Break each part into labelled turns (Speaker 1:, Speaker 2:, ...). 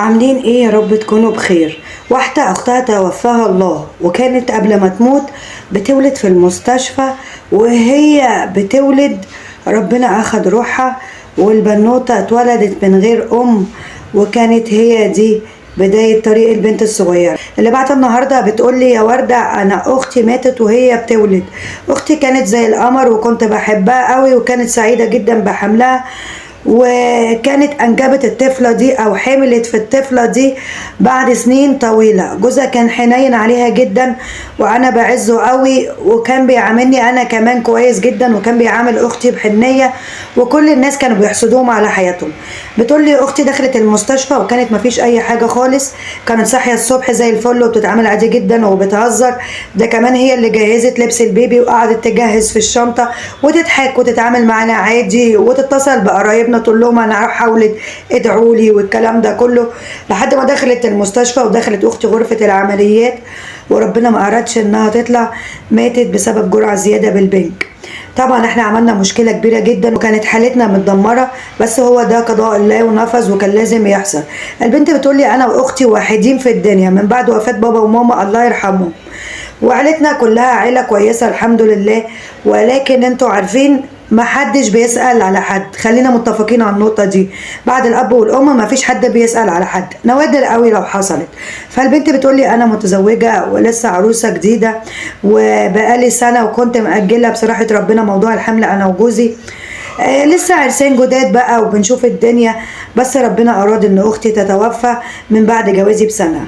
Speaker 1: عاملين ايه؟ يا رب تكونوا بخير. واحدة اختها توفاها الله، وكانت قبل ما تموت بتولد في المستشفى، وهي بتولد ربنا اخد روحها، والبنوتة اتولدت من غير ام، وكانت هي دي بداية طريق البنت الصغيرة. اللي بعت النهاردة بتقولي يا وردة انا اختي ماتت وهي بتولد. اختي كانت زي القمر وكنت بحبها قوي، وكانت سعيدة جدا بحملها، وكانت انجبت الطفلة دي او حملت في الطفلة دي بعد سنين طويلة. جوزها كان حنين عليها جدا، وانا بعزه قوي، وكان بيعاملني انا كمان كويس جدا، وكان بيعامل اختي بحنية، وكل الناس كانوا بيحسدوهم على حياتهم. بتقول لي اختي دخلت المستشفى وكانت مفيش اي حاجة خالص، كانت صاحية الصبح زي الفل وبتتعامل عادي جدا وبتهزر، ده كمان هي اللي جهزت لبس البيبي وقعدت تجهز في الشنطة وتضحك وتتعامل معانا عادي، وتتصل بقرايبنا تقول لهم انا هروح اولد ادعوا لي والكلام ده كله، لحد ما دخلت المستشفى ودخلت اختي غرفة العمليات، وربنا ما ارادش انها تطلع، ماتت بسبب جرعة زيادة بالبنك. طبعا احنا عملنا مشكلة كبيرة جدا وكانت حالتنا متدمرة، بس هو ده قضاء الله ونفذ وكان لازم يحصل. البنت بتقول لي انا واختي وحيدين في الدنيا من بعد وفاة بابا وماما الله يرحمهم، وعيلتنا كلها عيلة كويسة الحمد لله، ولكن انتوا عارفين ما حدش بيسأل على حد، خلينا متفقين على النقطة دي. بعد الأب والأم ما فيش حد بيسأل على حد، نوادر قوي لو حصلت. فالبنت بتقولي أنا متزوجة ولسه عروسة جديدة وبقالي سنة، وكنت مأجلة بصراحة ربنا موضوع الحمل أنا وجوزي، لسه عرسان جداد بقى وبنشوف الدنيا، بس ربنا أراد إن أختي تتوفى من بعد جوازي بسنة.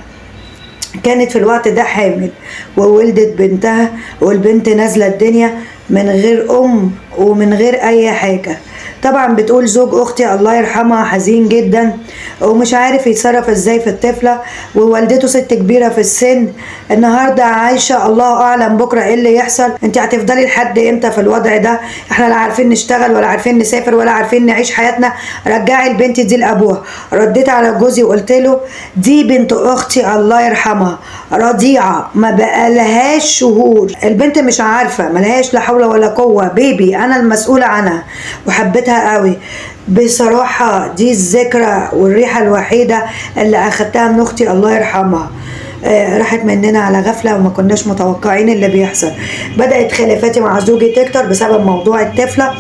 Speaker 1: كانت في الوقت ده حامل وولدت بنتها، والبنت نازلة الدنيا من غير أم ومن غير أي حاجة. طبعا بتقول زوج أختي الله يرحمها حزين جدا ومش عارف يتصرف ازاي في الطفلة، ووالدته ست كبيرة في السن، النهاردة عايشة الله أعلم بكرة ايه اللي يحصل. انت هتفضلي لحد امتى في الوضع ده؟ احنا لا عارفين نشتغل ولا عارفين نسافر ولا عارفين نعيش حياتنا، رجعي البنت دي لأبوها. رديت على جوزي وقلت له دي بنت أختي الله يرحمها، رضيعة ما بقالهاش شهور، البنت مش عارفة، ملهاش لا حول ولا قوة، بيبي أنا المسؤولة عنها وحبيتها قوي. بصراحة دي الذكرى والريحة الوحيدة اللي أخدتها من أختي الله يرحمها. راحت مننا على غفلة وما كناش متوقعين اللي بيحصل. بدأت خلافاتي مع زوجي تكتر بسبب موضوع الطفلة،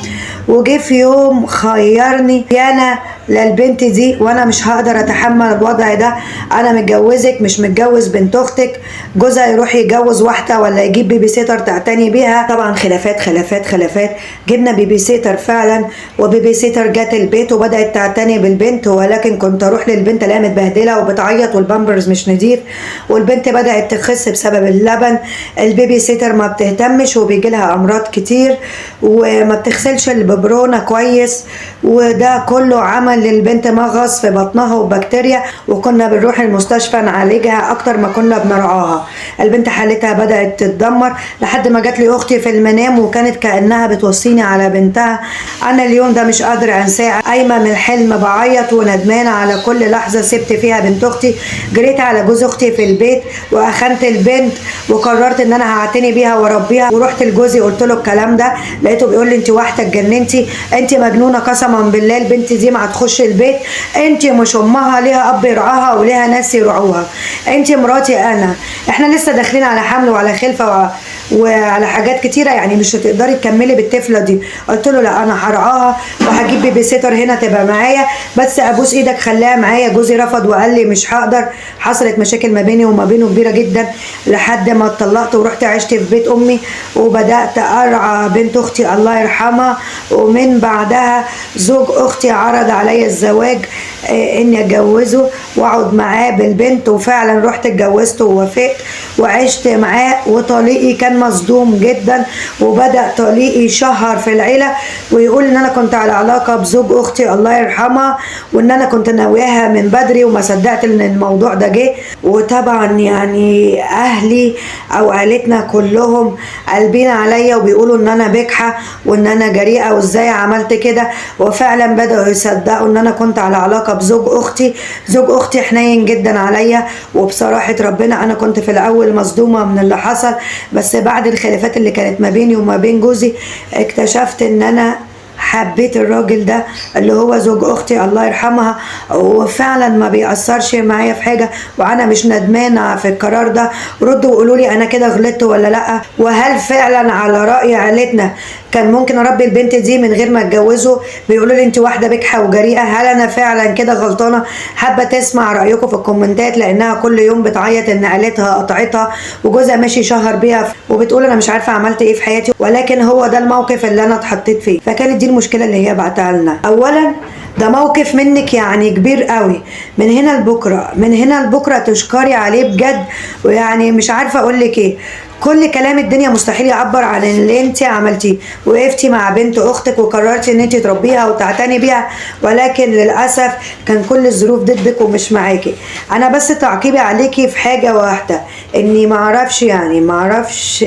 Speaker 1: وجه في يوم خيرني انا للبنت دي وانا مش هقدر اتحمل الوضع ده، انا متجوزك مش متجوز بنت اختك، جوزها يروح يتجوز واحدة ولا يجيب baby sitter تعتني بيها. طبعا خلافات خلافات خلافات، جبنا baby sitter فعلا، و baby sitter جت البيت وبدات تعتني بالبنت، ولكن كنت اروح للبنت الاقيها متبهدله وبتعيط والبامبرز مش نضيف، والبنت بدات تخس بسبب اللبن. ال baby sitter ما بتهتمش وبيجي لها امراض كتير وما بتغسلش الببرونه كويس، وده كله عمل للبنت مغص في بطنها وبكتيريا، وكنا بنروح المستشفى نعالجها اكتر ما كنا بنرعاها. البنت حالتها بدات تتدمر لحد ما جات لي اختي في المنام وكانت كانها بتوصيني على بنتها. انا اليوم ده مش قادره انساه، قايمة من الحلم بعيط وندمانه على كل لحظة سبت فيها بنت اختي. جريت على جوز اختي في البيت واخنت البنت وقررت ان انا هعتني بيها واربيها، ورحت لجوزي قلت له الكلام ده، لقيته بيقول لي انت واحدة اتجننتي، انت مجنونة قسما بالله، البنت دي ما هتخش البيت، انت مش امها، ليها اب يرعاها وليها ناس يرعوها، انت مراتي انا، احنا لسه داخلين على حمل وعلى خلفه وعلى حاجات كتيرة، يعني مش هتقدري تكملي بالطفله دي. قلت له لا انا هرعاها وهجيب baby sitter هنا تبقى معايا، بس ابوس ايدك خليها معايا. جوزي رفض وقال لي مش هقدر. حصلت مشاكل ما بيني وما بينه كبيرة جدا لحد ما اتطلقت ورحت عشت في بيت امي، وبدات ارعى بنت اختي الله يرحمها. ومن بعدها زوج اختي عرض عليا الزواج، اني اتجوزه واقعد معاه بالبنت، وفعلا رحت اتجوزته ووافقت وعشت معاه. وطليقي كان مصدوم جدا، وبدا طليقي يشهر في العيلة ويقول ان انا كنت على علاقة بزوج اختي الله يرحمها، وان انا كنت ناوياها من بدري وما صدقت ان الموضوع ده جه. وطبعا يعني اهلي او عيلتنا كلهم قلبين عليا وبيقولوا ان انا بجحه وان انا جريئة وازاي عملت كده، وفعلا بداوا يصدقوا ان انا كنت على علاقة بزوج اختي. زوج اختي حنين جدا عليا، وبصراحة ربنا انا كنت في الاول مصدومة من اللي حصل، بس بعد الخلافات اللي كانت ما بيني وما بين جوزي اكتشفت ان انا حبيت الراجل ده اللي هو زوج اختي الله يرحمها، وفعلا ما بيأثرش معايا في حاجة، وانا مش ندمانه في القرار ده. ردوا وقولوا لي انا كده غلطت ولا لا؟ وهل فعلا على رأي عيلتنا كان ممكن اربي البنت دي من غير ما اتجوزه؟ بيقولوا لي انت واحدة بجحه وجريئه، هل انا فعلا كده غلطانة؟ حابة تسمع رايكم في الكومنتات، لانها كل يوم بتعيط ان عيلتها قطعتها وجوزها ماشي شهر بيها، وبتقول انا مش عارفه عملت ايه في حياتي، ولكن هو ده الموقف اللي انا اتحطيت فيه. فكانت دي المشكلة اللي هي بعتها لنا. اولا ده موقف منك يعني كبير قوي، من هنا لبكرة، من هنا لبكرة تشكري عليه بجد، ويعني مش عارفه اقول لك ايه. كل كلام الدنيا مستحيل يعبر عن اللي انت عملتيه. وقفتي مع بنت اختك وقررتي ان انت تربيها وتعتني بيها، ولكن للاسف كان كل الظروف ضدك ومش معاكي. انا بس تعقيبي عليكي في حاجة واحدة، اني معرفش يعني معرفش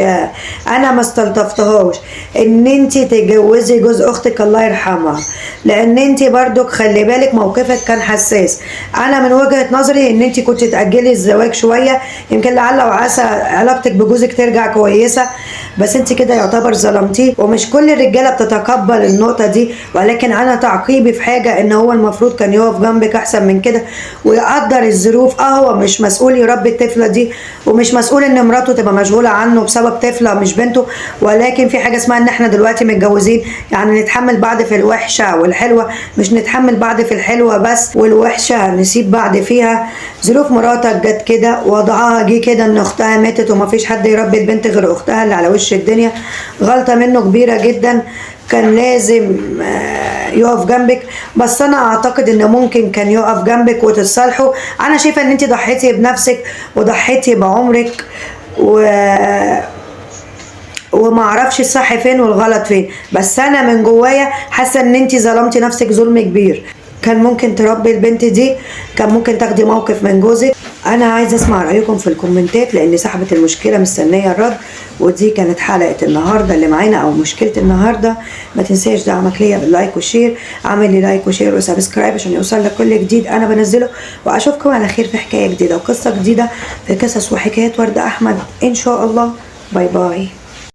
Speaker 1: انا ما استلطفتهاش ان انت تتجوزي جوز اختك الله يرحمها، لان انت برضك خلي بالك موقفك كان حساس. انا من وجهه نظري ان انت كنت تاجلي الزواج شوية، يمكن لعل وعسى علاقتك بجوزك ترجع كويسة، بس انت كده يعتبر ظلمتيه، ومش كل الرجالة بتتقبل النقطة دي. ولكن انا تعقيبي في حاجة، ان هو المفروض كان يقف جنبك احسن من كده ويقدر الظروف. هو مش مسؤول يربي الطفلة دي، ومش مسؤول ان مراته تبقى مشغولة عنه بسبب طفله مش بنته، ولكن في حاجة اسمها ان احنا دلوقتي متجوزين، يعني نتحمل بعض في الوحشة والحلوه، مش نتحمل بعض في الحلوة بس والوحشه نسيب بعض فيها. ظروف مراتك جت كده، وضعها جه كده، ان اختها ماتت ومفيش حد يربي البنت غير اختها اللي على وش الدنيا. غلطه منه كبيرة جدا، كان لازم يقف جنبك، بس انا اعتقد ان ممكن كان يقف جنبك وتتصالحوا. انا شايفه ان انت ضحيتي بنفسك وضحيتي بعمرك وما اعرفش الصح فين والغلط فين، بس انا من جوايا حاسه ان انت ظلمتي نفسك ظلم كبير. كان ممكن تربي البنت دي، كان ممكن تاخدي موقف من جوزك. انا عايزه اسمع رايكم في الكومنتات، لان صاحبه المشكلة مستنيه الرد. ودي كانت حلقة النهارده اللي معانا او مشكلة النهارده. ما تنساش دعمك ليا بال like وال share، اعمل لي like و share و subscribe عشان يوصل لك كل جديد انا بنزله. واشوفكم على خير في حكاية جديدة وقصة جديدة في قصص وحكايات وردة احمد ان شاء الله. bye bye.